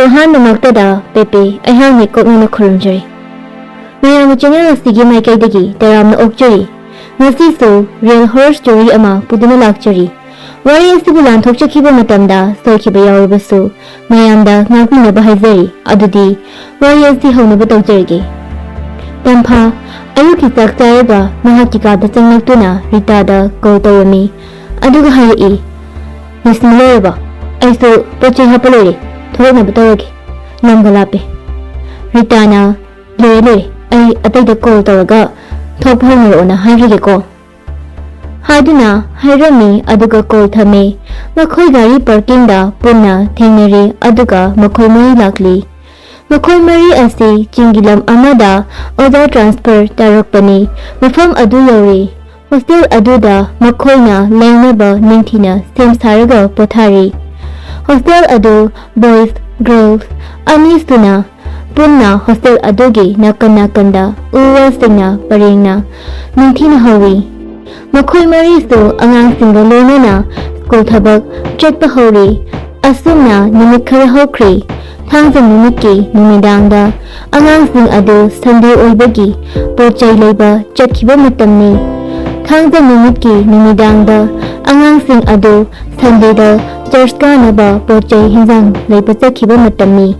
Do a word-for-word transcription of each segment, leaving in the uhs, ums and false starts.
ꯑꯍꯥꯟꯕꯃꯛꯇꯗ ꯄꯦꯄꯦ, ꯑꯩꯍꯥꯛꯅ ꯀꯣꯛꯅꯅ ꯈꯨꯔꯨꯝꯖꯔꯤ꯫ ꯃꯌꯥꯝꯕꯨ ꯆꯦꯅꯦꯜ ꯑꯁꯤꯒꯤ ꯃꯥꯏꯀꯩꯗꯒꯤ ꯇꯔꯥꯝꯅ ꯑꯣꯛꯆꯔꯤ꯫ ꯉꯁꯤꯁꯨ ꯔꯤꯌꯦꯜ ꯍꯣꯔꯔ ꯁ꯭ꯇꯣꯔꯤ ꯑꯃ ꯄꯨꯗꯨꯅ ꯂꯥꯛꯆꯔꯤ꯫ ꯋꯥꯔꯤ ꯑꯁꯤꯕꯨ ꯂꯥꯟꯊꯣꯛꯆꯈꯤꯕ ꯃꯇꯝꯗ ꯁꯣꯏꯈꯤꯕ ꯌꯥꯎꯔꯕꯁꯨ ꯃꯌꯥꯝꯗ ꯉꯥꯛꯄꯤꯅꯕ ꯍꯥꯏꯖꯔꯤ꯫ ꯑꯗꯨꯗꯤ ꯋꯥꯔꯤ ꯑꯁꯤ ꯍꯧꯅꯕ ꯇꯧꯖꯔꯒꯦ꯫ ꯇꯝꯐꯥ ꯑꯌꯨꯛꯀꯤ ꯆꯥꯛ ꯆꯥꯔꯒ ꯃꯍꯥꯛꯀꯤ ꯀꯥꯗ ꯆꯪꯂꯛꯇꯨꯅ ꯔꯤꯇꯥꯗ ꯀꯣꯜ ꯇꯧꯔꯝꯃꯤ꯫ ꯑꯗꯨꯒ ꯍꯥꯏꯔꯛꯏ, "ꯂꯣꯏꯁꯤꯟꯕ ꯂꯣꯏꯔꯕꯣ? ꯑꯩꯁꯨ ꯄꯣꯠ ꯆꯩ ꯍꯥꯞꯄ ꯂꯣꯏꯔꯦ꯫ ꯊꯣꯛꯂꯛꯅꯕ ꯇꯧꯔꯒꯦ꯫ ꯂꯝꯒ ꯂꯥꯞꯄꯦ꯫" ꯔꯤꯇꯥꯅ, "ꯂꯣꯏꯔꯦ, ꯂꯣꯏꯔꯦ꯫ ꯑꯩ ꯑꯇꯩꯗ ꯀꯣꯜ ꯇꯧꯔꯒ ꯊꯣꯛꯄ ꯍꯧꯅꯔꯛꯑꯣꯅ ꯍꯥꯏꯈ꯭ꯔꯒꯦꯀꯣ" ꯍꯥꯏꯗꯨꯅ ꯍꯥꯏꯔꯝꯃꯤ꯫ ꯑꯗꯨꯒ ꯀꯣꯜ ꯊꯝꯃꯤ꯫ ꯃꯈꯣꯏ ꯒꯥꯔꯤ ꯄꯥꯔꯀꯤꯡꯗ ꯄꯨꯟꯅ ꯊꯦꯡꯅꯔꯦ꯫ ꯑꯗꯨꯒ ꯃꯈꯣꯏ ꯃꯔꯤ ꯂꯥꯛꯂꯤ꯫ ꯃꯈꯣꯏ ꯃꯔꯤ ꯑꯁꯤ ꯆꯤꯡꯒꯤ ꯂꯝ ꯑꯃꯗ ꯑꯣꯖꯥ ꯇ꯭ꯔꯥꯟꯁꯐꯔ ꯇꯥꯔꯛꯄꯅꯤ꯫ ꯃꯐꯝ ꯑꯗꯨ ꯌꯧꯔꯦ꯫ ꯍꯣꯁꯇꯦꯜ ꯑꯗꯨꯗ ꯃꯈꯣꯏꯅ ꯂꯩꯅꯕ ꯅꯤꯡꯊꯤꯅ ꯁꯦꯝ ꯁꯥꯔꯒ ꯄꯣꯊꯥꯔꯤ꯫ ꯍꯣꯁꯇꯦꯜ ꯑꯗꯨ ꯕꯣꯏꯁ, ꯒꯔꯜꯁ ꯑꯅꯤ ꯁꯨꯅ ꯄꯨꯟꯅ ꯍꯣꯁꯇꯦꯜ ꯑꯗꯨꯒꯤ ꯅꯥꯀꯟ ꯅꯥꯀꯟꯗ ꯎ ꯋꯥꯁꯤꯡꯅ ꯄꯔꯦꯡꯅ ꯅꯤꯡꯊꯤꯅ ꯍꯧꯏ꯫ ꯃꯈꯣꯏ ꯃꯔꯤꯁꯨ ꯑꯉꯥꯡꯁꯤꯡꯒ ꯂꯣꯏꯅꯅ ꯁ꯭ꯀꯨꯜ ꯊꯕꯛ ꯆꯠꯄ ꯍꯧꯔꯤ꯫ ꯑꯁꯨꯝꯅ ꯅꯨꯃꯤꯠ ꯈꯔ ꯍꯧꯈ꯭ꯔꯦ꯫ ꯊꯥꯡꯖ ꯅꯨꯃꯤꯠꯀꯤ ꯅꯨꯃꯤꯗꯥꯡꯗ ꯑꯉꯥꯡꯁꯤꯡ ꯑꯗꯨ ꯁꯟꯗꯦ ꯑꯣꯏꯕꯒꯤ ꯄꯣꯠ ꯆꯩ ꯂꯩꯕ ꯆꯠꯈꯤꯕ ꯃꯇꯝꯅꯤ꯫ ꯊꯥꯡꯖ ꯅꯨꯃꯤꯠꯀꯤ ꯅꯨꯃꯤꯗꯥꯡꯗ ꯑꯉꯥꯡꯁꯤꯡ ꯑꯗꯨ ꯁꯟꯗꯦꯗ ꯆꯔꯆ ꯀꯥꯅꯕ ꯄꯣꯠ ꯆꯩ ꯍꯤꯟꯖꯥꯡ ꯂꯩꯕ ꯆꯠꯈꯤꯕ ꯃꯇꯝꯅꯤ꯫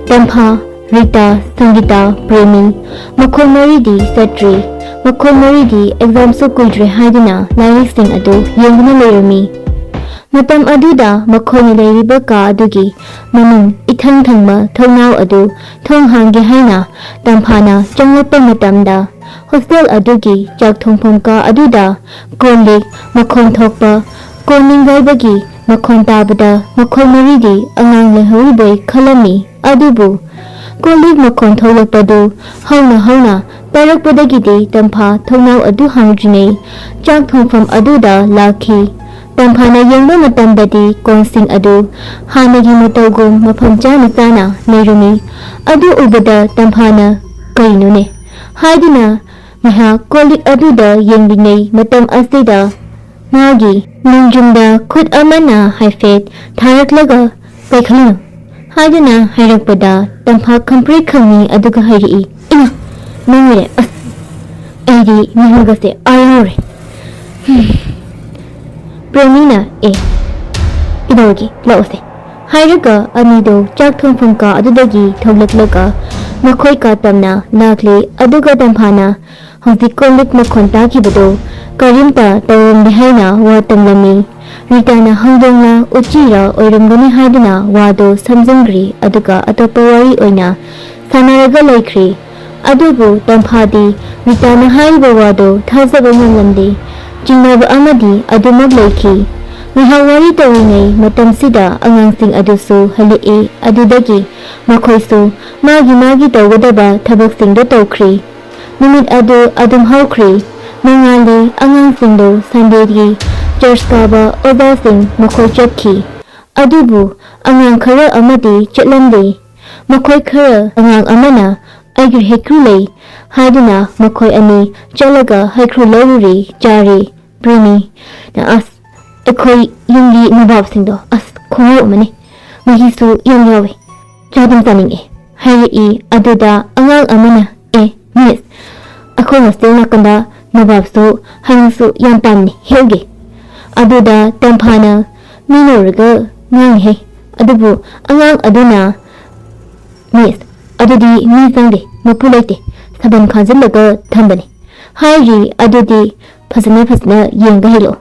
ꯇꯝꯐꯥ, ꯔꯤꯇꯥ, ꯁꯪꯒꯤꯇꯥ, ꯄ꯭ꯔꯦꯃꯤ, ꯃꯈꯣꯏ ꯃꯔꯤꯗꯤ ꯆꯠꯇ꯭ꯔꯤ꯫ ꯃꯈꯣꯏ ꯃꯔꯤꯗꯤ ꯑꯦꯛꯖꯥꯝꯁꯨ ꯀꯨꯏꯗ꯭ꯔꯦ ꯍꯥꯏꯗꯨꯅ ꯂꯥꯏꯔꯤꯛꯁꯤꯡ ꯑꯗꯨ ꯌꯦꯡꯗꯨꯅ ꯂꯩꯔꯝꯃꯤ꯫ ꯃꯇꯝ ꯑꯗꯨꯗ ꯃꯈꯣꯏꯅ ꯂꯩꯔꯤꯕ ꯀꯥ ꯑꯗꯨꯒꯤ ꯃꯅꯨꯡ ꯏꯊꯪ ꯊꯪꯕ ꯊꯣꯡꯅꯥꯎ ꯑꯗꯨ ꯊꯣꯡ ꯍꯥꯡꯒꯦ ꯍꯥꯏꯅ ꯇꯝꯐꯥꯅ ꯆꯪꯂꯛꯄ ꯃꯇꯝꯗ, ꯍꯣꯁꯇꯦꯜ ꯑꯗꯨꯒꯤ ꯆꯥꯛ ꯊꯣꯡꯐꯝ ꯀꯥ ꯑꯗꯨꯗ ꯀꯣꯟ ꯂꯤꯛ ꯃꯈꯣꯟ ꯊꯣꯛꯄ, ꯀꯣꯟ ꯅꯤꯡꯒꯥꯏꯕꯒꯤ ꯃꯈꯣꯟ ꯇꯥꯕꯗ ꯃꯈꯣꯏ ꯃꯔꯤꯗꯤ ꯑꯉꯥꯡ ꯂꯩꯍꯧꯔꯤꯕꯣꯏ ꯈꯜꯂꯝꯃꯤ꯫ ꯑꯗꯨꯕꯨ ꯀꯣꯟ ꯂꯤꯛ ꯃꯈꯣꯟ ꯊꯣꯛꯂꯛꯄꯗꯨ ꯍꯧꯅ ꯍꯧꯅ ꯇꯥꯔꯛꯄꯗꯒꯤꯗꯤ ꯇꯝꯐꯥ ꯊꯣꯡꯅꯥꯎ ꯑꯗꯨ ꯍꯥꯡꯗ꯭ꯔꯤꯉꯩ ꯆꯥꯛ ꯊꯣꯡꯐꯝ ꯑꯗꯨꯗ ꯂꯥꯛꯈꯤ꯫ ꯇꯝꯐꯥꯅ ꯌꯦꯡꯕ ꯃꯇꯝꯗꯗꯤ ꯀꯣꯟꯁꯤꯡ ꯑꯗꯨ ꯍꯥꯟꯅꯒꯤ ꯃꯇꯧꯒꯨꯝ ꯃꯐꯝ ꯆꯥꯅ ꯆꯥꯅ ꯂꯩꯔꯝꯃꯤ꯫ ꯑꯗꯨ ꯎꯕꯗ ꯇꯝꯐꯥꯅ "ꯀꯩꯅꯣꯅꯦ?" ꯍꯥꯏꯗꯨꯅ ꯉꯥꯏꯍꯥꯛ ꯀꯣꯜ ꯂꯤꯛ ꯑꯗꯨꯗ ꯌꯦꯡꯂꯤꯉꯩ ꯃꯇꯝ ꯑꯁꯤꯗ ꯃꯥꯒꯤ ꯂꯦꯡꯖꯨꯝꯗ ꯈꯨꯠ ꯑꯃꯅ ꯍꯥꯏꯐꯦꯠ ꯊꯥꯔꯛꯂꯒ "ꯀꯩ ꯈꯜꯂꯤꯅꯣ?" ꯍꯥꯏꯗꯨꯅ ꯍꯥꯏꯔꯛꯄꯗ ꯇꯝꯐꯥ ꯈꯪꯄ꯭ꯔꯦꯛ ꯈꯪꯉꯤ, ꯑꯗꯨꯒ ꯍꯥꯏꯔꯛꯏ, "ꯏꯃꯥ, ꯅꯪ ꯂꯩꯔꯦ꯫ ꯑꯁ, ꯑꯩꯗꯤ ꯃꯤꯍꯨꯜꯒꯁꯦ ꯑꯥ ꯌꯧꯔꯦ꯫ ꯍꯝ꯫ ꯄ꯭ꯔꯦꯃꯤꯅ, ꯑꯦ, ꯀꯩꯗꯧꯔꯒꯦ? ꯂꯥꯛꯑꯣꯁꯦ," ꯍꯥꯏꯔꯒ ꯑꯅꯤꯗꯣ ꯆꯥꯛ ꯊꯣꯡꯐꯝ ꯀꯥ ꯑꯗꯨꯗꯒꯤ ꯊꯣꯛꯂꯛꯂꯒ ꯃꯈꯣꯏ ꯀꯥ ꯇꯝꯅ ꯂꯥꯛꯂꯦ꯫ ꯑꯗꯨꯒ ꯇꯝꯐꯥꯅ ꯍꯧꯖꯤꯛ ꯀꯣꯜ ꯂꯤꯛ ꯃꯈꯣꯟ ꯇꯥꯈꯤꯕꯗꯨ ꯀꯔꯤꯝꯇ ꯇꯧꯔꯝꯗꯦ ꯍꯥꯏꯅ ꯋꯥ ꯇꯝꯂꯝꯃꯤ꯫ ꯔꯤꯇꯥꯅ ꯍꯧꯗꯣꯡꯂ ꯎꯆꯤꯔ ꯑꯣꯏꯔꯝꯒꯅꯤ ꯍꯥꯏꯗꯨꯅ ꯋꯥꯗꯨ ꯁꯝꯖꯤꯟꯈ꯭ꯔꯦ, ꯑꯗꯨꯒ ꯑꯇꯣꯞꯄ ꯋꯥꯔꯤ ꯑꯣꯏꯅ ꯁꯥꯟꯅꯔꯒ ꯂꯩꯈ꯭ꯔꯦ꯫ ꯑꯗꯨꯕꯨ ꯇꯝꯐꯥꯗꯤ ꯔꯤꯇꯥꯅ ꯍꯥꯏꯔꯤꯕ ꯋꯥꯗꯨ ꯊꯥꯖꯕ ꯉꯝꯂꯝꯗꯦ꯫ ꯆꯤꯡꯅꯕ ꯑꯃꯗꯤ ꯑꯗꯨꯃꯛ ꯂꯩꯈꯤ꯫ ꯉꯥꯏꯍꯥꯛ ꯋꯥꯔꯤ ꯇꯧꯔꯤꯉꯩ ꯃꯇꯝꯁꯤꯗ ꯑꯉꯥꯡꯁꯤꯡ ꯑꯗꯨꯁꯨ ꯍꯜꯂꯛꯏ꯫ ꯑꯗꯨꯗꯒꯤ ꯃꯈꯣꯏꯁꯨ ꯃꯥꯒꯤ ꯃꯥꯒꯤ ꯇꯧꯒꯗꯕ ꯊꯕꯛꯁꯤꯡꯗꯨ ꯇꯧꯈ꯭ꯔꯤ꯫ ꯅꯨꯃꯤꯠ ꯑꯗꯨ ꯑꯗꯨꯝ ꯍꯧꯈ꯭ꯔꯦ꯫ ꯅꯣꯡꯉꯥꯜꯂꯦ꯫ ꯑꯉꯥꯡꯁꯤꯡꯗꯨ ꯁꯟꯗꯦꯒꯤ ꯆꯔꯆ ꯀꯥꯕ ꯑꯣꯖꯥꯁꯤꯡ ꯃꯈꯣꯏ ꯆꯠꯈꯤ꯫ ꯑꯗꯨꯕꯨ ꯑꯉꯥꯡ ꯈꯔ ꯑꯃꯗꯤ ꯆꯠꯂꯝꯗꯦ꯫ ꯃꯈꯣꯏ ꯈꯔ, ꯑꯉꯥꯡ ꯑꯃꯅ "ꯑꯩꯒꯤ ꯍꯩꯀ꯭ꯔꯨ ꯂꯩ" ꯍꯥꯏꯗꯨꯅ ꯃꯈꯣꯏ ꯑꯅꯤ ꯆꯠꯂꯒ ꯍꯩꯀ꯭ꯔꯨ ꯂꯧꯔꯨꯔꯦ, ꯆꯥꯔꯦ꯫ ꯄ꯭ꯔꯦꯃꯤ, "ꯑꯁ, ꯑꯩꯈꯣꯏ ꯌꯨꯝꯒꯤ ꯅꯣꯕꯥꯞꯁꯤꯡꯗꯣ, ꯑꯁ, ꯈꯨꯍꯥꯎ ꯑꯃꯅꯤ꯫ ꯃꯍꯤꯁꯨ ꯌꯥꯝ ꯌꯥꯎꯋꯤ꯫ ꯆꯥꯗꯨꯝ ꯆꯥꯅꯤꯡꯉꯦ," ꯍꯥꯏꯔꯛꯏ꯫ ꯑꯗꯨꯗ ꯑꯉꯥꯡ ꯑꯃꯅ, "ꯑꯦ, ꯃꯤꯁ, ꯑꯩꯈꯣꯏ ꯍꯣꯁꯇꯦꯜ ꯅꯥꯀꯟꯗ ꯅꯣꯕꯥꯞꯁꯨ ꯍꯩꯅꯧꯁꯨ ꯌꯥꯝ ꯄꯥꯟꯕꯅꯤ, ꯍꯦꯛꯎꯒꯦ?" ꯑꯗꯨꯗ ꯇꯝꯐꯥꯅ, "ꯃꯤ ꯂꯧꯔꯒ ꯉꯥꯡꯉꯤꯍꯦ꯫ ꯑꯗꯨꯕꯨ ꯑꯉꯥꯡ ꯑꯗꯨꯅ, 'ꯃꯤꯁ, ꯑꯗꯨꯗꯤ ꯃꯤ ꯆꯪꯗꯦ, ꯃꯄꯨ ꯂꯩꯇꯦ, ꯁꯥꯕꯟ ꯈꯥꯖꯤꯜꯂꯒ ꯊꯝꯕꯅꯤ,' ꯍꯥꯏꯔꯤ꯫ ꯑꯗꯨꯗꯤ ꯐꯖꯅ ꯐꯖꯅ ꯌꯦꯡꯒ ꯍꯦꯛꯂꯛꯑꯣ,"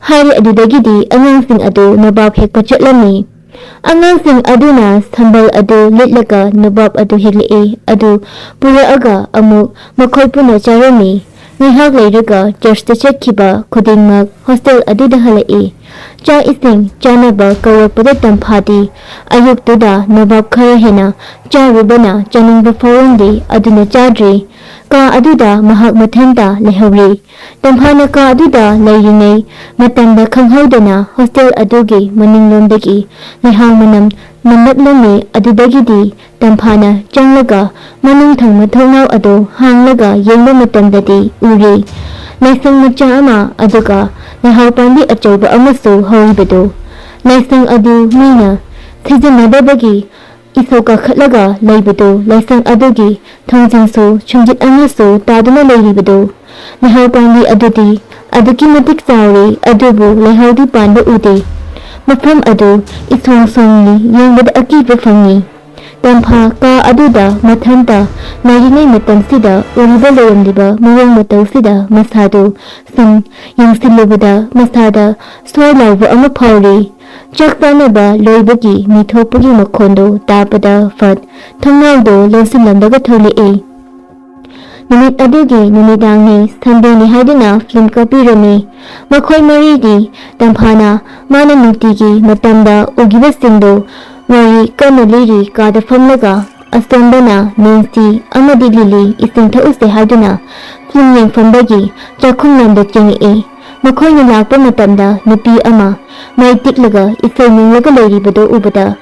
ꯍꯥꯏꯔꯦ꯫ ꯑꯗꯨꯗꯒꯤꯗꯤ ꯑꯉꯥꯡꯁꯤꯡ ꯑꯗꯨ ꯅꯣꯕꯥꯞ ꯍꯦꯛꯄ ꯆꯠꯂꯝꯃꯤ꯫ ꯑꯉꯥꯡꯁꯤꯡ ꯑꯗꯨꯅ ꯁꯝꯕꯜ ꯑꯗꯨ ꯂꯤꯠꯂꯒ ꯅꯣꯕꯥꯞ ꯑꯗꯨ ꯍꯦꯛꯂꯛꯏ꯫ ꯑꯗꯨ ꯄꯨꯔꯛꯑꯒ ꯑꯃꯨꯛ ꯃꯈꯣꯏ ꯄꯨꯟꯅ ꯆꯥꯔꯝꯃꯤ꯫ ꯉꯥꯏꯍꯥꯛ ꯂꯩꯔꯒ ꯆꯔꯆꯇ ꯆꯠꯈꯤꯕ ꯈꯨꯗꯤꯡꯃꯛ ꯍꯣꯁꯇꯦꯜ ꯑꯗꯨꯗ ꯍꯜꯂꯛꯏ꯫ ꯆꯥꯛ ꯏꯁꯤꯡ ꯆꯥꯅꯕ ꯀꯧꯔꯛꯄꯗ ꯇꯝꯐꯥꯗꯤ ꯑꯌꯨꯛꯇꯨꯗ ꯅꯣꯕꯥꯞ ꯈꯔ ꯍꯦꯟꯅ ꯆꯥꯔꯨꯕꯅ ꯆꯥꯅꯤꯡꯕ ꯐꯥꯎꯔꯝꯗꯦ, ꯑꯗꯨꯅ ꯆꯥꯗ꯭ꯔꯦ꯫ ꯀꯥ ꯑꯗꯨꯗ ꯃꯍꯥꯛ ꯃꯊꯟꯇ ꯂꯩꯍꯧꯔꯦ꯫ ꯇꯝꯐꯥꯅ ꯀꯥ ꯑꯗꯨꯗ ꯂꯩꯔꯤꯉꯩ ꯃꯇꯝꯗ ꯈꯪꯍꯧꯗꯅ ꯍꯣꯁꯇꯦꯜ ꯑꯗꯨꯒꯤ ꯃꯅꯤꯡꯂꯣꯝꯗꯒꯤ ꯂꯩꯍꯥꯎ ꯃꯅꯝ ꯅꯝꯂꯛꯂꯝꯃꯤ꯫ ꯑꯗꯨꯗꯒꯤꯗꯤ ꯇꯝꯐꯥꯅ ꯆꯪꯂꯒ ꯃꯅꯨꯡ ꯊꯪꯕ ꯊꯣꯡꯅꯥꯎ ꯑꯗꯨ ꯍꯥꯡꯂꯒ ꯌꯦꯡꯕ ꯃꯇꯝꯗꯗꯤ ꯎꯔꯦ꯫ ꯂꯥꯏꯁꯪ ꯃꯆꯥ ꯑꯃ, ꯑꯗꯨꯒ ꯂꯩꯍꯥꯎ ꯄꯥꯝꯕꯤ ꯑꯆꯧꯕ ꯑꯃꯁꯨ ꯍꯧꯔꯤꯕꯗꯨ꯫ ꯂꯥꯏꯁꯪ ꯑꯗꯨ ꯃꯤꯅ ꯊꯤꯖꯤꯟꯅꯗꯕꯒꯤ ꯏꯁꯧ ꯀꯥꯈꯠꯂꯒ ꯂꯩꯕꯗꯨ, ꯂꯥꯏꯁꯪ ꯑꯗꯨꯒꯤ ꯊꯣꯡꯖꯤꯟꯁꯨ ꯁꯨꯝꯖꯤꯠ ꯑꯃꯁꯨ ꯇꯥꯗꯨꯅ ꯂꯩꯔꯤꯕꯗꯨ, ꯂꯩꯍꯥꯎ ꯄꯥꯝꯕꯤ ꯑꯗꯨꯗꯤ ꯑꯗꯨꯛꯀꯤ ꯃꯇꯤꯛ ꯆꯥꯎꯔꯦ, ꯑꯗꯨꯕꯨ ꯂꯩꯍꯥꯎꯗꯤ ꯄꯥꯟꯕ ꯎꯗꯦ꯫ ꯃꯐꯝ ꯑꯗꯨ ꯏꯁꯣꯡ ꯁꯣꯡꯉꯤ, ꯌꯦꯡꯕꯗ ꯑꯀꯤꯕ ꯐꯪꯉꯤ꯫ ꯇꯝꯐꯥ ꯀꯥ ꯑꯗꯨꯗ ꯃꯊꯟꯇ ꯉꯥꯏꯔꯤꯉꯩ ꯃꯇꯝꯁꯤꯗ ꯎꯔꯤꯕ ꯂꯩꯔꯝꯂꯤꯕ ꯃꯑꯣꯡ ꯃꯇꯧꯁꯤꯗ ꯃꯁꯥꯗꯨ ꯁꯨꯝ ꯌꯦꯡꯁꯤꯜꯂꯨꯕꯗ ꯃꯁꯥꯗ ꯁ꯭ꯋꯥꯏ ꯂꯥꯎꯕ ꯑꯃ ꯐꯥꯎꯔꯤ꯫ ꯆꯥꯛ ꯆꯥꯅꯕ ꯂꯣꯏꯕꯒꯤ ꯃꯤ ꯊꯣꯛꯄꯒꯤ ꯃꯈꯣꯟꯗꯨ ꯇꯥꯕꯗ ꯐꯠ ꯊꯣꯡꯅꯥꯎꯗꯨ ꯂꯣꯟꯁꯤꯜꯂꯝꯂꯒ ꯊꯣꯛꯂꯛꯏ꯫ ꯅꯨꯃꯤꯠ ꯑꯗꯨꯒꯤ ꯅꯨꯃꯤꯗꯥꯡꯅꯤ, ꯁꯟꯗꯦꯅꯤ ꯍꯥꯏꯗꯨꯅ ꯐꯤꯂꯝ ꯀꯥꯞꯄꯤꯔꯝꯃꯤ꯫ ꯃꯈꯣꯏ ꯃꯔꯤꯗꯤ ꯇꯝꯐꯥꯅ ꯃꯥꯅ ꯅꯨꯡꯇꯤꯒꯤ ꯃꯇꯝꯗ ꯎꯈꯤꯕꯁꯤꯡꯗꯨ ꯋꯥꯔꯤ ꯀꯟꯅ ꯂꯤꯔꯤ꯫ ꯀꯥꯗ ꯐꯝꯂꯒ ꯑꯁꯣꯝꯗꯅ ꯅꯦꯟꯁꯤ ꯑꯃꯗꯤ ꯂꯤꯂꯤ ꯏꯁꯤꯡ ꯊꯛꯎꯁꯦ ꯍꯥꯏꯗꯨꯅ ꯐꯤꯂꯝ ꯌꯦꯡꯐꯝꯗꯒꯤ ꯆꯥꯛꯈꯨꯝꯂꯣꯝꯗ ꯆꯪꯉꯛꯏ꯫ ꯃꯈꯣꯏꯅ ꯂꯥꯛꯄ ꯃꯇꯝꯗ ꯅꯨꯄꯤ ꯑꯃ ꯃꯥꯏ ꯇꯤꯛꯂꯒ ꯏꯁꯩ ꯉꯪꯂꯒ ꯂꯩꯔꯤꯕꯗꯨ ꯎꯕꯗ,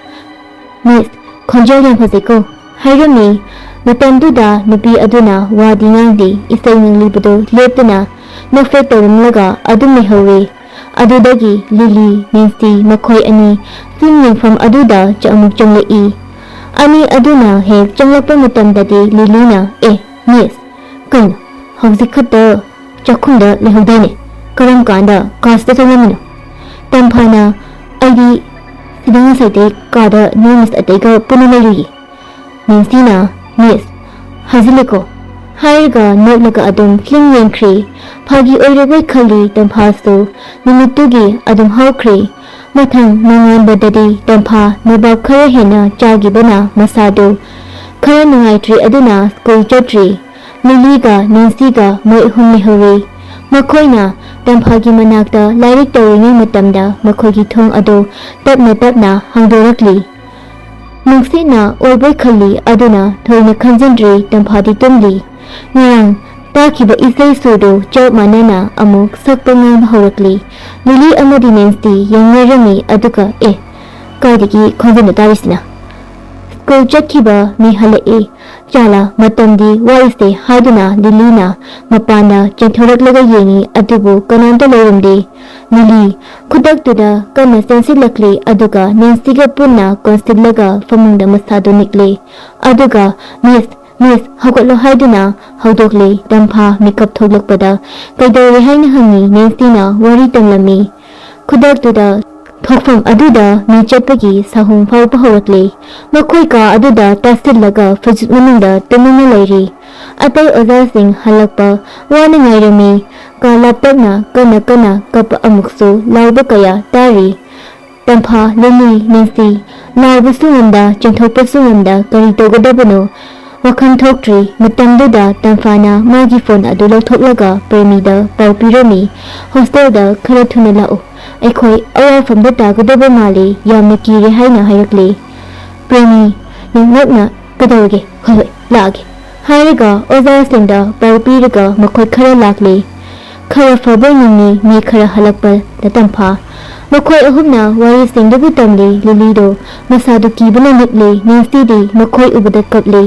"ꯃꯤꯁ, ꯈꯣꯟꯖꯦꯜ ꯌꯥꯝ ꯐꯖꯩꯀꯣ," ꯍꯥꯏꯔꯝꯃꯤ꯫ ꯃꯇꯝꯗꯨꯗ ꯅꯨꯄꯤ ꯑꯗꯨꯅ ꯋꯥꯗꯤ ꯉꯥꯡꯗꯦ, ꯏꯁꯩ ꯉꯪꯂꯤꯕꯗꯨ ꯂꯦꯞꯇꯅ ꯅꯣꯛꯐꯦꯠ ꯇꯧꯔꯝꯂꯒ ꯑꯗꯨꯝ ꯂꯩꯍꯧꯔꯦ꯫ ꯑꯗꯨꯗꯒꯤ ꯂꯤꯂꯤ, ꯅꯦꯟꯁꯤ ꯃꯈꯣꯏ ꯑꯅꯤ ꯐꯤꯂꯝ ꯌꯦꯡꯐꯝ ꯑꯗꯨꯗ ꯆ-, ꯑꯃꯨꯛ ꯆꯪꯂꯛꯏ꯫ ꯑꯅꯤ ꯑꯗꯨꯅ ꯍꯦꯛ ꯆꯪꯂꯛꯄ ꯃꯇꯝꯗꯗꯤ ꯂꯤꯂꯤꯅ, "ꯑꯦ, ꯃꯤꯁ, ꯀꯩꯅꯣ, ꯍꯧꯖꯤꯛ ꯈꯛꯇ ꯆꯥꯛꯈꯨꯝꯗ ꯂꯩꯍꯧꯗꯥꯏꯅꯦ? ꯀꯔꯝ ꯀꯥꯟꯗ ꯀꯥꯁꯤꯗ ꯆꯪꯂꯝꯃꯤꯅꯣ?" ꯇꯝꯐꯥꯅ, "ꯑꯩꯗꯤ ꯁꯤꯗ ꯉꯁꯥꯏꯗꯩ ꯀꯥꯗ ꯅꯣꯏ ꯃꯤꯁ ꯑꯇꯩꯒ ꯄꯨꯟꯅ ꯂꯩꯔꯨꯏꯌꯦ꯫" ꯅꯦꯟꯁꯤꯅ, "ꯃꯤꯁ, ꯍꯥꯏꯖꯤꯜꯂꯦꯀꯣ?" ꯍꯥꯏꯔꯒ ꯅꯣꯛꯂꯒ ꯑꯗꯨꯝ ꯐꯤꯂꯝ ꯌꯦꯡꯈ꯭ꯔꯦ꯫ ꯐꯥꯒꯤ ꯑꯣꯏꯔꯕꯣꯏ ꯈꯜꯂꯤ ꯇꯝꯐꯥꯁꯨ꯫ ꯅꯨꯃꯤꯠꯇꯨꯒꯤ ꯑꯗꯨꯝ ꯍꯧꯈ꯭ꯔꯦ꯫ ꯃꯊꯪ ꯅꯣꯡꯉꯥꯟꯕꯗꯗꯤ ꯇꯝꯐꯥ ꯅꯣꯕꯥꯞ ꯈꯔ ꯍꯦꯟꯅ ꯆꯥꯈꯤꯕꯅ ꯃꯁꯥꯗꯨ ꯈꯔ ꯅꯨꯡꯉꯥꯏꯇ꯭ꯔꯦ, ꯑꯗꯨꯅ ꯁ꯭ꯀꯨꯜ ꯆꯠꯇ꯭ꯔꯤ꯫ ꯂꯤꯂꯤꯒ ꯅꯦꯟꯁꯤꯒ ꯃꯣꯏ ꯑꯍꯨꯝ ꯂꯩꯍꯧꯔꯤ꯫ ꯃꯈꯣꯏꯅ ꯇꯝꯐꯥꯒꯤ ꯃꯅꯥꯛꯇ ꯂꯥꯏꯔꯤꯛ ꯇꯧꯔꯤꯉꯩ ꯃꯇꯝꯗ ꯃꯈꯣꯏꯒꯤ ꯊꯣꯡ ꯑꯗꯨ ꯇꯞꯅ ꯇꯞꯅ ꯍꯥꯡꯗꯣꯔꯛꯂꯤ꯫ ꯅꯨꯡꯁꯤꯠꯅ ꯑꯣꯏꯕꯣꯏ ꯈꯜꯂꯤ, ꯑꯗꯨꯅ ꯊꯣꯏꯅ ꯈꯟꯖꯤꯟꯗ꯭ꯔꯤ꯫ ꯇꯝꯐꯥꯗꯤ ꯇꯨꯝꯂꯤ꯫ ꯉꯔꯥꯡ ꯇꯥꯈꯤꯕ ꯏꯁꯩ ꯁꯨꯔꯗꯨ ꯆꯞ ꯃꯥꯟꯅꯅ ꯑꯃꯨꯛ ꯁꯛꯄ ꯉꯥꯡꯕ ꯍꯧꯔꯛꯂꯤ꯫ ꯂꯤꯂꯤ ꯑꯃꯗꯤ ꯅꯦꯟꯁꯤ ꯌꯦꯡꯅꯔꯝꯃꯤ, ꯑꯗꯨꯒ, "ꯑꯦ, ꯀꯥꯏꯗꯒꯤ ꯈꯣꯟꯖꯦꯜꯅꯣ ꯇꯥꯔꯤꯁꯤꯅ?" ꯁ꯭ꯀꯨꯜ ꯆꯠꯈꯤꯕ ꯃꯤ ꯍꯜꯂꯛꯏ꯫ "ꯆꯥꯂꯥ, ꯃꯇꯝꯗꯤ ꯋꯥꯠꯂꯤꯁꯦ" ꯍꯥꯏꯗꯨꯅ ꯂꯤꯂꯤꯅ ꯃꯄꯥꯟꯗ ꯆꯦꯟꯊꯣꯔꯛꯂꯒ ꯌꯦꯡꯉꯤ, ꯑꯗꯨꯕꯨ ꯀꯅꯥꯝꯇ ꯂꯩꯔꯝꯗꯦ꯫ ꯂꯤꯂꯤ ꯈꯨꯗꯛꯇꯨꯗ ꯀꯟꯅ ꯆꯦꯟꯁꯤꯜꯂꯛꯂꯦ, ꯑꯗꯨꯒ ꯅꯦꯟꯁꯤꯒ ꯄꯨꯟꯅ ꯀꯣꯟꯁꯤꯜꯂꯒ ꯐꯃꯨꯡꯗ ꯃꯁꯥꯗꯨ ꯅꯤꯛꯂꯦ꯫ ꯑꯗꯨꯒ "ꯃꯤꯁ, ꯃꯤꯁ, ꯍꯧꯒꯠꯂꯣ" ꯍꯥꯏꯗꯨꯅ ꯍꯧꯗꯣꯛꯂꯦ꯫ ꯇꯝꯐꯥ ꯃꯤꯀꯞ ꯊꯣꯛꯂꯛꯄꯗ "ꯀꯩꯗꯧꯔꯦ?" ꯍꯥꯏꯅ ꯍꯪꯉꯤ꯫ ꯅꯦꯟꯁꯤꯅ ꯋꯥꯔꯤ ꯇꯝꯂꯝꯃꯤ꯫ ꯈꯨꯗꯛꯇꯨꯗ ꯊꯣꯛꯐꯝ ꯑꯗꯨꯗ ꯃꯤ ꯆꯠꯄꯒꯤ ꯁꯥꯍꯨꯝ ꯐꯥꯎꯕ ꯍꯧꯔꯛꯂꯦ꯫ ꯃꯈꯣꯏ ꯀꯥ ꯑꯗꯨꯗ ꯇꯥꯁꯤꯜꯂꯒ ꯐꯩꯖꯨꯞ ꯃꯅꯨꯡꯗ ꯇꯨꯃꯤꯟꯅ ꯂꯩꯔꯤ꯫ ꯑꯇꯩ ꯑꯣꯖꯥꯁꯤꯡ ꯍꯜꯂꯛꯄ ꯋꯥꯅ ꯉꯥꯏꯔꯝꯃꯤ꯫ ꯀꯥ ꯂꯥꯞꯇꯛꯅ ꯀꯟꯅ ꯀꯟꯅ ꯀꯞꯄ ꯑꯃꯨꯛꯁꯨ ꯂꯥꯎꯕ ꯀꯌꯥ ꯇꯥꯔꯤ꯫ ꯇꯝꯐꯥ, ꯂꯤꯂꯤ, ꯅꯦꯟꯁꯤ ꯂꯥꯎꯕꯁꯨ ꯉꯝꯗ, ꯆꯦꯟꯊꯣꯛꯄꯁꯨ ꯉꯝꯗ ꯀꯔꯤ ꯇꯧꯒꯗꯕꯅꯣ ꯋꯥꯈꯜ ꯊꯣꯛꯇ꯭ꯔꯤ꯫ ꯃꯇꯝꯗꯨꯗ ꯇꯝꯐꯥꯅ ꯃꯥꯒꯤ ꯐꯣꯟ ꯑꯗꯨ ꯂꯧꯊꯣꯛꯂꯒ ꯄ꯭ꯔꯦꯃꯤꯗ ꯄꯥꯎ ꯄꯤꯔꯝꯃꯤ, "ꯍꯣꯁꯇꯦꯜꯗ ꯈꯔ ꯊꯨꯅ ꯂꯥꯛꯎ, ꯑꯩꯈꯣꯏ ꯑꯋꯥꯐꯝꯗ ꯇꯥꯒꯗꯕ ꯃꯥꯜꯂꯤ, ꯌꯥꯝꯅ ꯀꯤꯔꯦ" ꯍꯥꯏꯅ ꯍꯥꯏꯔꯛꯂꯦ꯫ ꯄ꯭ꯔꯦꯃꯤ ꯅꯣꯛꯅ "ꯀꯩꯗꯧꯔꯒꯦ? ꯍꯣꯏ, ꯍꯣꯏ, ꯂꯥꯛꯑꯒꯦ" ꯍꯥꯏꯔꯒ ꯑꯣꯖꯥꯁꯤꯡꯗ ꯄꯥꯎ ꯄꯤꯔꯒ ꯃꯈꯣꯏ ꯈꯔ ꯂꯥꯛꯂꯦ꯫ ꯈꯔ ꯐꯕ ꯅꯨꯃꯤ ꯃꯤ ꯈꯔ ꯍꯜꯂꯛꯄ ꯇꯝꯐꯥ꯫ ꯃꯈꯣꯏ ꯑꯍꯨꯝꯅ ꯋꯥꯔꯤꯁꯤꯡꯗꯨꯕꯨ ꯇꯝꯂꯤ꯫ ꯂꯤꯂꯤꯗꯣ ꯃꯁꯥꯗꯨ ꯀꯤꯕꯅ ꯅꯤꯛꯂꯤ꯫ ꯅꯦꯟꯁꯤꯗꯤ ꯃꯈꯣꯏ ꯎꯕꯗ ꯀꯞꯂꯤ꯫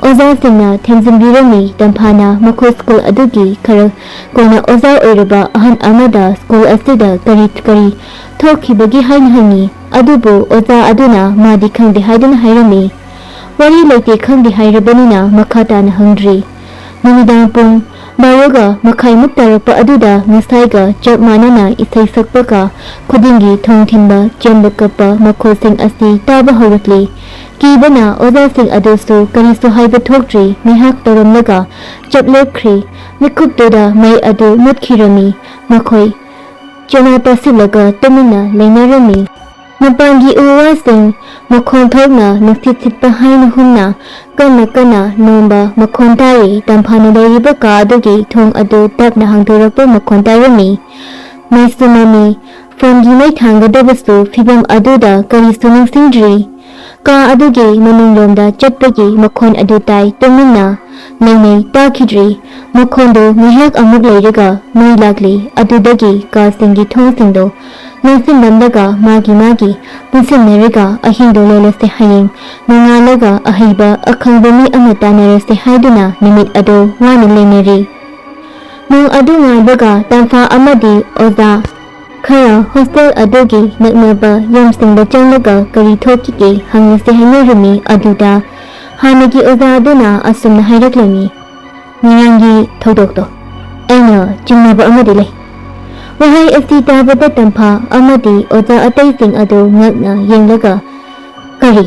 ꯑꯣꯖꯥꯁꯤꯡꯅ ꯊꯦꯝꯖꯤꯟꯕꯤꯔꯝꯃꯤ꯫ ꯇꯝꯐꯥꯅ ꯃꯈꯣꯏ ꯁ꯭ꯀꯨꯜ ꯑꯗꯨꯒꯤ ꯈꯔ ꯀꯨꯏꯅ ꯑꯣꯖꯥ ꯑꯣꯏꯔꯕ ꯑꯍꯟ ꯑꯃꯗ ꯁ꯭ꯀꯨꯜ ꯑꯁꯤꯗ ꯀꯔꯤ ꯀꯔꯤ ꯊꯣꯛꯈꯤꯕꯒꯦ ꯍꯥꯏꯅ ꯍꯪꯉꯤ꯫ ꯑꯗꯨꯕꯨ ꯑꯣꯖꯥ ꯑꯗꯨꯅ ꯃꯥꯗꯤ ꯈꯪꯗꯦ ꯍꯥꯏꯗꯨꯅ ꯍꯥꯏꯔꯝꯃꯤ꯫ ꯋꯥꯔꯤ ꯂꯩꯇꯦ ꯈꯪꯗꯦ ꯍꯥꯏꯔꯕꯅꯤꯅ ꯃꯈꯥ ꯇꯥꯅ ꯍꯪꯗ꯭ꯔꯤ꯫ ꯅꯨꯃꯤꯗꯥꯡ ꯄꯨꯡ ꯕꯥꯔꯣꯒ ꯃꯈꯥꯏꯃꯨꯛ ꯇꯥꯔꯛꯄ ꯑꯗꯨꯗ ꯉꯁꯥꯏꯒ ꯆꯞ ꯃꯥꯟꯅꯅ ꯏꯁꯩ ꯁꯛꯄꯒ ꯈꯨꯗꯤꯡꯒꯤ ꯊꯣꯡ ꯊꯤꯟꯕ, ꯆꯦꯟꯕ ꯀꯞꯄ ꯃꯈꯣꯜꯁꯤꯡ ꯑꯁꯤ ꯇꯥꯕ ꯍꯧꯔꯛꯂꯤ꯫ ꯀꯤꯕꯅ ꯑꯣꯖꯥꯁꯤꯡ ꯑꯗꯨꯁꯨ ꯀꯔꯤꯁꯨ ꯍꯥꯏꯕ ꯊꯣꯛꯇ꯭ꯔꯤ꯫ ꯉꯥꯏꯍꯥꯛ ꯇꯧꯔꯝꯂꯒ ꯆꯞ ꯂꯦꯞꯈ꯭ꯔꯤ꯫ ꯃꯤꯀꯨꯞꯇꯨꯗ ꯃꯩ ꯑꯗꯨ ꯃꯨꯠꯈꯤꯔꯝꯃꯤ꯫ ꯃꯈꯣꯏ ꯆꯦꯅꯥ ꯇꯥꯁꯤꯜꯂꯒ ꯇꯨꯃꯤꯟꯅ ꯂꯩꯅꯔꯝꯃꯤ꯫ ꯃꯄꯥꯟꯒꯤ ꯎ ꯋꯥꯁꯤꯡ ꯃꯈꯣꯟ ꯊꯣꯛꯅ ꯅꯨꯡꯁꯤꯠ ꯁꯤꯠꯄ ꯍꯥꯏꯅ ꯍꯨꯝꯅ ꯀꯟꯅ ꯀꯟꯅ ꯅꯣꯝꯕ ꯃꯈꯣꯟ ꯇꯥꯔꯤ꯫ ꯇꯝꯐꯥꯅ ꯂꯩꯔꯤꯕ ꯀꯥ ꯑꯗꯨꯒꯤ ꯊꯣꯡ ꯑꯗꯨ ꯇꯞꯅ ꯍꯥꯡꯗꯣꯔꯛꯄ ꯃꯈꯣꯟ ꯇꯥꯔꯝꯃꯤ꯫ ꯃꯩꯁꯨ ꯃꯝꯃꯤ꯫ ꯐꯣꯟꯒꯤ ꯃꯩ ꯊꯥꯡꯒꯗꯕꯁꯨ ꯐꯤꯚꯝ ꯑꯗꯨꯗ ꯀꯔꯤꯁꯨ ꯅꯤꯡꯁꯤꯡꯗ꯭ꯔꯤ꯫ ꯀꯥ ꯑꯗꯨꯒꯤ ꯃꯅꯨꯡꯂꯣꯝꯗ ꯆꯠꯄꯒꯤ ꯃꯈꯣꯟ ꯑꯗꯨ ꯇꯥꯏ꯫ ꯇꯨꯃꯤꯟꯅ ꯂꯩꯅꯩ, ꯇꯥꯈꯤꯗ꯭ꯔꯤ꯫ ꯃꯈꯣꯟꯗꯨ ꯉꯥꯏꯍꯥꯛ ꯑꯃꯨꯛ ꯂꯩꯔꯒ ꯃꯩ ꯂꯥꯛꯂꯤ꯫ ꯑꯗꯨꯗꯒꯤ ꯀꯥꯁꯤꯡꯒꯤ ꯊꯣꯡꯁꯤꯡꯗꯨ ꯂꯣꯟꯁꯤꯟꯂꯝꯂꯒ ꯃꯥꯒꯤ ꯃꯥꯒꯤ ꯄꯨꯟꯁꯤꯟꯅꯔꯒ ꯑꯍꯤꯡꯗꯨ ꯂꯦꯜꯂꯁꯦ, ꯍꯌꯦꯡ ꯅꯣꯡꯉꯥꯜꯂꯒ ꯑꯍꯩꯕ ꯑꯈꯪꯕ ꯃꯤ ꯑꯃ ꯇꯥꯟꯅꯔꯁꯦ ꯍꯥꯏꯗꯨꯅ ꯅꯨꯃꯤꯠ ꯑꯗꯨ ꯋꯥꯅ ꯂꯩꯅꯔꯤ꯫ ꯅꯣꯡ ꯑꯗꯨ ꯉꯥꯏꯕꯒ ꯇꯝꯐꯥ ꯑꯃꯗꯤ ꯑꯣꯖꯥ ꯈꯔ ꯍꯣꯁꯇꯦꯜ ꯑꯗꯨꯒꯤ ꯅꯛꯅꯕ ꯌꯨꯝꯁꯤꯡꯗ ꯆꯪꯂꯒ ꯀꯔꯤ ꯊꯣꯛꯈꯤꯒꯦ ꯍꯪꯂꯁꯦ ꯍꯥꯏꯅꯔꯝꯃꯤ꯫ ꯑꯗꯨꯗ ꯍꯥꯟꯅꯒꯤ ꯑꯣꯖꯥ ꯑꯗꯨꯅ ꯑꯁꯨꯝꯅ ꯍꯥꯏꯔꯛꯂꯝꯃꯤ, "ꯉꯔꯥꯡꯒꯤ ꯊꯧꯗꯣꯛꯇꯣ ꯑꯩꯅ ꯆꯤꯡꯅꯕ ꯑꯃꯗꯤ ꯂꯩ꯫" ꯋꯥꯍꯩ ꯑꯁꯤ ꯇꯥꯕꯗ ꯇꯝꯐꯥ ꯑꯃꯗꯤ ꯑꯣꯖꯥ ꯑꯇꯩꯁꯤꯡ ꯑꯗꯨ ꯉꯛꯅ ꯌꯦꯡꯂꯒ, "ꯀꯔꯤ?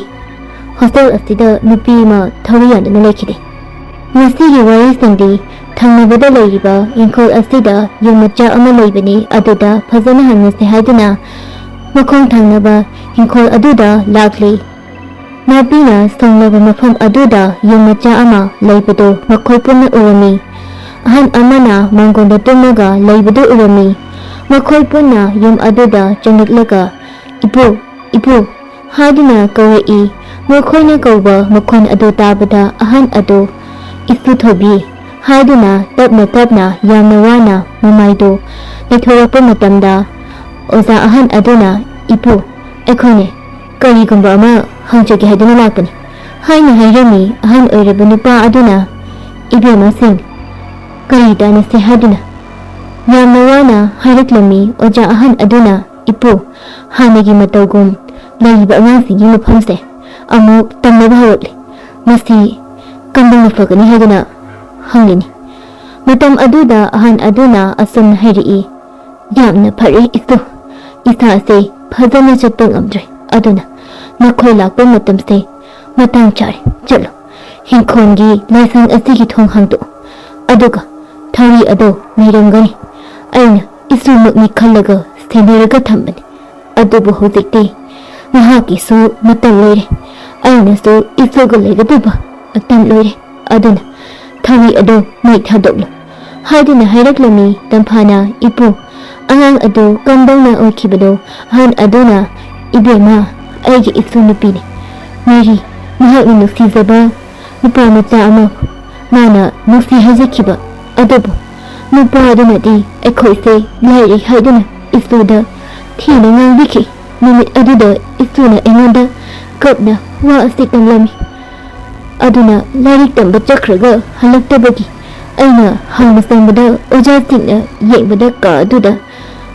ꯍꯣꯁꯇꯦꯜ ꯑꯁꯤꯗ ꯅꯨꯄꯤ ꯑꯃ ꯊꯧꯔꯤ ꯌꯥꯟꯗꯨꯅ ꯂꯩꯈꯤꯗꯦ꯫ ꯃꯁꯤꯒꯤ ꯋꯥꯔꯤꯁꯤꯡꯗꯤ ꯊꯪꯅꯕꯗ ꯂꯩꯔꯤꯕ ꯏꯪꯈꯣꯜ ꯑꯁꯤꯗ ꯌꯨꯝ ꯃꯆꯥ ꯑꯃ ꯂꯩꯕꯅꯤ, ꯑꯗꯨꯗ ꯐꯖꯅ ꯍꯪꯉꯁꯤ" ꯍꯥꯏꯗꯨꯅ ꯃꯈꯣꯡ ꯊꯪꯅꯕ ꯏꯪꯈꯣꯜ ꯑꯗꯨꯗ ꯂꯥꯛꯂꯤ꯫ ꯅꯥꯄꯤꯅ ꯁꯣꯡꯂꯕ ꯃꯐꯝ ꯑꯗꯨꯗ ꯌꯨꯝ ꯃꯆꯥ ꯑꯃ ꯂꯩꯕꯗꯨ ꯃꯈꯣꯏ ꯄꯨꯟꯅ ꯎꯔꯝꯃꯤ꯫ ꯑꯍꯟ ꯑꯃꯅ ꯃꯥꯡꯒꯣꯟꯗ ꯇꯨꯝꯃꯒ ꯂꯩꯕꯗꯨ ꯎꯔꯝꯃꯤ꯫ ꯃꯈꯣꯏ ꯄꯨꯟꯅ ꯌꯨꯝ ꯑꯗꯨꯗ ꯆꯪꯂꯛꯂꯒ, "ꯏꯄꯨ, ꯏꯄꯨ" ꯍꯥꯏꯗꯨꯅ ꯀꯧꯔꯛꯏ꯫ ꯃꯈꯣꯏꯅ ꯀꯧꯕ ꯃꯈꯣꯟ ꯑꯗꯨ ꯇꯥꯕꯗ ꯑꯍꯟ ꯑꯗꯨ ꯏꯁꯨ ꯊꯣꯕꯤ ꯍꯥꯏꯗꯨꯅ ꯇꯞꯅ ꯇꯞꯅ ꯌꯥꯝꯅ ꯋꯥꯅ ꯃꯃꯥꯏꯗꯨ ꯂꯩꯊꯣꯔꯛꯄ ꯃꯇꯝꯗ, ꯑꯣꯖꯥ ꯑꯍꯟ ꯑꯗꯨꯅ, "ꯏꯄꯨ, ꯑꯩꯈꯣꯏꯅꯦ ꯀꯔꯤꯒꯨꯝꯕ ꯑꯃ ꯍꯪꯖꯒꯦ ꯍꯥꯏꯗꯨꯅ ꯂꯥꯛꯄꯅꯤ" ꯍꯥꯏꯅ ꯍꯥꯏꯔꯝꯃꯤ꯫ ꯑꯍꯟ ꯑꯣꯏꯔꯕ ꯅꯨꯄꯥ ꯑꯗꯨꯅ, "ꯏꯕꯦꯝꯃꯁꯤꯡ, ꯀꯔꯤ ꯇꯥꯟꯅꯁꯦ ꯍꯥꯏꯗꯨꯅ?" ꯌꯥꯝꯅ ꯋꯥꯅ ꯍꯥꯏꯔꯛꯂꯝꯃꯤ ꯑꯣꯖꯥ ꯑꯍꯟ ꯑꯗꯨꯅ, "ꯏꯄꯨ, ꯍꯥꯟꯅꯒꯤ ꯃꯇꯧꯒꯨꯝ ꯂꯩꯔꯤꯕ ꯑꯉꯥꯡꯁꯤꯡꯒꯤ ꯃꯐꯝꯁꯦ ꯑꯃꯨꯛ ꯇꯝꯅꯕ ꯍꯧꯔꯛꯂꯦ꯫ ꯃꯁꯤ ꯀꯝꯗꯧꯅ ꯐꯒꯅꯤ ꯍꯥꯏꯗꯨꯅ ꯍꯪꯂꯤꯅꯤ꯫" ꯃꯇꯝ ꯑꯗꯨꯗ ꯑꯍꯟ ꯑꯗꯨꯅ ꯑꯁꯨꯝꯅ ꯍꯥꯏꯔꯛꯏ, "ꯌꯥꯝꯅ ꯐꯔꯦ ꯏꯁꯨ, ꯏꯁꯥꯁꯦ ꯐꯖꯅ ꯆꯠꯄ ꯉꯝꯗ꯭ꯔꯦ, ꯑꯗꯨꯅ ꯅꯈꯣꯏ ꯂꯥꯛꯄ ꯃꯇꯝꯁꯦ ꯃꯇꯥꯡ ꯆꯥꯔꯦ꯫ ꯆꯠꯂꯣ, ꯏꯪꯈꯣꯜꯒꯤ ꯂꯥꯏꯁꯪ ꯑꯁꯤꯒꯤ ꯊꯣꯡ ꯍꯥꯡꯗꯣꯛꯎ, ꯑꯗꯨꯒ ꯊꯧꯔꯤ ꯑꯗꯨ ꯂꯩꯔꯝꯒꯅꯤ꯫ ꯑꯩꯅ ꯏꯁꯨꯃꯛꯅꯤ ꯈꯜꯂꯒ ꯁꯦꯟꯅꯔꯒ ꯊꯝꯕꯅꯤ꯫ ꯑꯗꯨꯕꯨ ꯍꯧꯖꯤꯛꯇꯤ ꯃꯍꯥꯛꯀꯤꯁꯨ ꯃꯇꯝ ꯂꯣꯏꯔꯦ, ꯑꯩꯅꯁꯨ ꯏꯁꯨꯒ ꯂꯩꯒꯗꯕ ꯃꯇꯝ ꯂꯣꯏꯔꯦ꯫ ꯑꯗꯨꯅ ꯊꯧꯔꯤ ꯑꯗꯨ ꯃꯩ ꯊꯥꯗꯣꯛꯂꯨ" ꯍꯥꯏꯗꯨꯅ ꯍꯥꯏꯔꯛꯂꯝꯃꯤ꯫ ꯇꯝꯐꯥꯅ, "ꯏꯄꯨ, ꯑꯉꯥꯡ ꯑꯗꯨ ꯀꯝꯗꯧꯅ ꯑꯣꯏꯈꯤꯕꯅꯣ?" ꯑꯍꯟ ꯑꯗꯨꯅ, "ꯏꯕꯦꯝꯃ, ꯑꯩꯒꯤ ꯏꯁꯨ ꯅꯨꯄꯤꯅꯤ꯫ ꯃꯦꯔꯤ, ꯃꯍꯥꯛꯅ ꯅꯨꯡꯁꯤꯖꯕ ꯅꯨꯄꯥ ꯃꯆꯥ ꯑꯃ ꯃꯥꯅ ꯅꯨꯡꯁꯤ ꯍꯥꯏꯖꯈꯤꯕ ꯑꯗꯨꯕꯨ ꯅꯨꯄꯥ ꯑꯗꯨꯅꯗꯤ ꯑꯩꯈꯣꯏꯁꯦ ꯂꯥꯏꯔꯩ ꯍꯥꯏꯗꯨꯅ ꯏꯁꯨꯗ ꯊꯤꯅ ꯉꯥꯡꯕꯤꯈꯤ꯫ ꯅꯨꯃꯤꯠ ꯑꯗꯨꯗ ꯏꯁꯨꯅ ꯑꯩꯉꯣꯟꯗ ꯀꯞꯅ ꯋꯥ ꯑꯁꯤ ꯇꯝꯂꯝꯃꯤ꯫ ꯑꯗꯨꯅ ꯂꯥꯏꯔꯤꯛ ꯇꯝꯕ ꯆꯠꯈ꯭ꯔꯒ ꯍꯜꯂꯛꯇꯕꯒꯤ ꯑꯩꯅ ꯍꯪꯕ ꯆꯪꯕꯗ ꯑꯣꯖꯥꯁꯤꯡꯅ ꯌꯦꯡꯕꯗ ꯀꯥ ꯑꯗꯨꯗ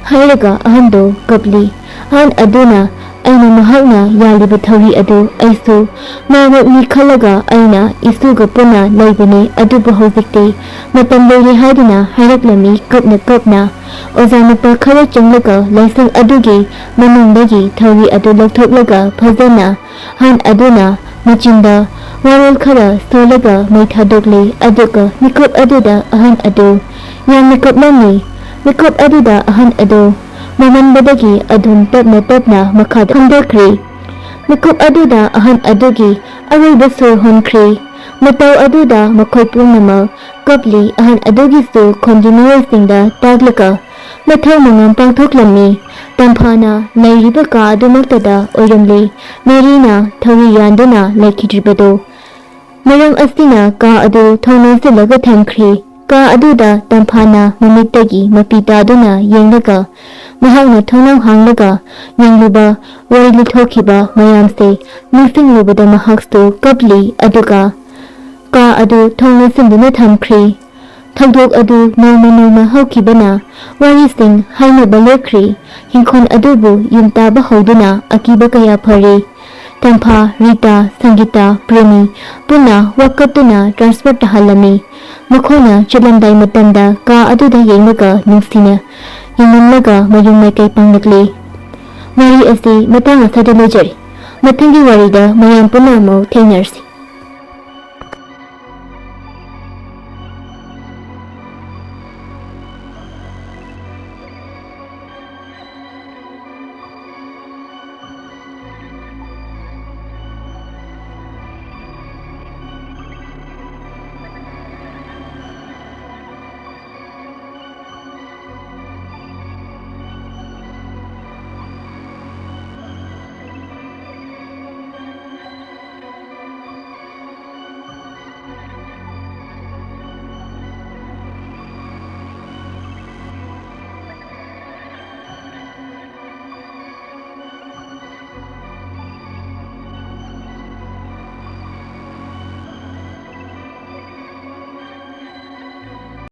ꯍꯥꯏꯔꯒ ꯑꯍꯟꯗꯣ ꯀꯞꯂꯤ꯫ ꯑꯍꯟ ꯑꯗꯨꯅ ꯑꯩꯅ ꯃꯍꯥꯛꯅ ꯌꯥꯜꯂꯤꯕ ꯊꯧꯔꯤ ꯑꯗꯨ ꯑꯩꯁꯨ ꯃꯥꯃꯛꯅꯤ ꯈꯜꯂꯒ ꯑꯩꯅ ꯏꯁꯨꯒ ꯄꯨꯟꯅ ꯂꯩꯕꯅꯤ꯫ ꯑꯗꯨꯕꯨ ꯍꯧꯖꯤꯛꯇꯤ ꯃꯇꯝ ꯂꯣꯏꯔꯦ ꯍꯥꯏꯗꯨꯅ ꯍꯥꯏꯔꯛꯂꯝꯃꯤ ꯀꯞꯅ ꯀꯞꯅ꯫ ꯑꯣꯖꯥ ꯅꯨꯄꯥ ꯈꯔ ꯆꯪꯂꯒ ꯂꯥꯏꯁꯪ ꯑꯗꯨꯒꯤ ꯃꯅꯨꯡꯗꯒꯤ ꯊꯧꯔꯤ ꯑꯗꯨ ꯂꯧꯊꯣꯛꯂꯒ ꯐꯖꯅ ꯑꯍꯟ ꯑꯗꯨꯅ ꯃꯆꯤꯟꯗ ꯋꯥꯔꯣꯜ ꯈꯔ ꯁꯣꯜꯂꯒ ꯃꯩ ꯊꯥꯗꯣꯛꯂꯤ꯫ ꯑꯗꯨꯒ ꯃꯤꯀꯨꯞ ꯑꯗꯨꯗ ꯑꯍꯟ ꯑꯗꯨ ꯌꯥꯝꯅ ꯀꯞꯂꯝꯃꯤ꯫ ꯃꯤꯀꯨꯞ ꯑꯗꯨꯗ ꯑꯍꯟ ꯑꯗꯨ ꯃꯃꯟꯕꯗꯒꯤ ꯑꯗꯨꯝ ꯇꯞꯅ ꯇꯞꯅ ꯃꯈꯥꯗ ꯍꯟꯊꯈ꯭ꯔꯦ꯫ ꯃꯤꯀꯨꯞ ꯑꯗꯨꯗ ꯑꯍꯟ ꯑꯗꯨꯒꯤ ꯑꯔꯣꯏꯕ ꯁꯣꯔ ꯍꯣꯟꯈ꯭ꯔꯦ꯫ ꯃꯇꯧ ꯑꯗꯨꯗ ꯃꯈꯣꯏ ꯄꯨꯝꯅꯃꯛ ꯀꯞꯂꯤ꯫ ꯑꯍꯟ ꯑꯗꯨꯒꯤꯁꯨ ꯈꯨꯟꯒꯤ ꯃꯤꯑꯣꯏꯁꯤꯡꯗ ꯇꯥꯛꯂꯒ ꯃꯊꯧ ꯃꯉꯝ ꯄꯥꯡꯊꯣꯛꯂꯝꯃꯤ꯫ ꯇꯝꯐꯥꯅ ꯂꯩꯔꯤꯕ ꯀꯥ ꯑꯗꯨꯃꯛꯇꯗ ꯑꯣꯏꯔꯝꯂꯤ ꯃꯦꯔꯤꯅ ꯊꯧꯔꯤ ꯌꯥꯟꯗꯨꯅ ꯂꯩꯈꯤꯗ꯭ꯔꯤꯕꯗꯨ꯫ ꯃꯔꯝ ꯑꯁꯤꯅ ꯀꯥ ꯑꯗꯨ ꯊꯣꯡ ꯂꯣꯟꯁꯤꯜꯂꯒ ꯊꯝꯈ꯭ꯔꯦ꯫ ꯀꯥ ꯑꯗꯨꯗ ꯇꯝꯐꯥꯅ ꯃꯃꯤꯠꯇꯒꯤ ꯃꯄꯤ ꯇꯥꯗꯨꯅ ꯌꯦꯡꯂꯒ ꯃꯍꯥꯛꯅ ꯊꯣꯡꯅꯥꯎ ꯍꯥꯡꯂꯒ ꯌꯦꯡꯂꯨꯕ ꯋꯥꯔꯤ ꯂꯤꯊꯣꯛꯈꯤꯕ ꯃꯌꯥꯝꯁꯦ ꯅꯤꯡꯁꯤꯡꯂꯨꯕꯗ ꯃꯍꯥꯛꯁꯨ ꯀꯞꯂꯤ꯫ ꯑꯗꯨꯒ ꯀꯥ ꯑꯗꯨ ꯊꯣꯡ ꯂꯣꯟꯁꯤꯟꯗꯨꯅ ꯊꯝꯈ꯭ꯔꯦ꯫ ꯊꯧꯗꯣꯛ ꯑꯗꯨ ꯅꯣꯡꯃ ꯅꯣꯡꯃ ꯍꯧꯈꯤꯕꯅ ꯋꯥꯔꯤꯁꯤꯡ ꯍꯥꯏꯅꯕ ꯂꯦꯞꯈ꯭ꯔꯦ꯫ ꯏꯪꯈꯣꯜ ꯑꯗꯨꯕꯨ ꯌꯨꯝ ꯇꯥꯕ ꯍꯧꯗꯨꯅ ꯑꯀꯤꯕ ꯀꯌꯥ ꯐꯔꯦ꯫ ꯇꯝꯐꯥ, ꯔꯤꯇꯥ, ꯁꯪꯒꯤꯇꯥ, ꯄ꯭ꯔꯦꯃꯤ ꯄꯨꯟꯅ ꯋꯥꯀꯠꯇꯨꯅ ꯇ꯭ꯔꯥꯟꯁꯐꯔ ꯇꯥꯍꯜꯂꯝꯃꯤ꯫ ꯃꯈꯣꯏꯅ ꯆꯠꯂꯝꯗꯥꯏ ꯃꯇꯝꯗ ꯀꯥ ꯑꯗꯨꯗ ꯌꯦꯡꯂꯒ ꯅꯨꯡꯁꯤꯅ ꯌꯦꯡꯂꯝꯂꯒ ꯃꯌꯨꯝ ꯃꯥꯏꯀꯩ ꯄꯥꯡꯂꯛꯂꯤ꯫ ꯋꯥꯔꯤ ꯑꯁꯤ ꯃꯇꯥꯡ ꯑꯁꯤꯗ ꯂꯣꯏꯖꯔꯤ꯫ ꯃꯊꯪꯒꯤ ꯋꯥꯔꯤꯗ ꯃꯌꯥꯝ ꯄꯨꯟꯅ ꯑꯃꯨꯛ ꯊꯦꯡꯅꯔꯁꯤ꯫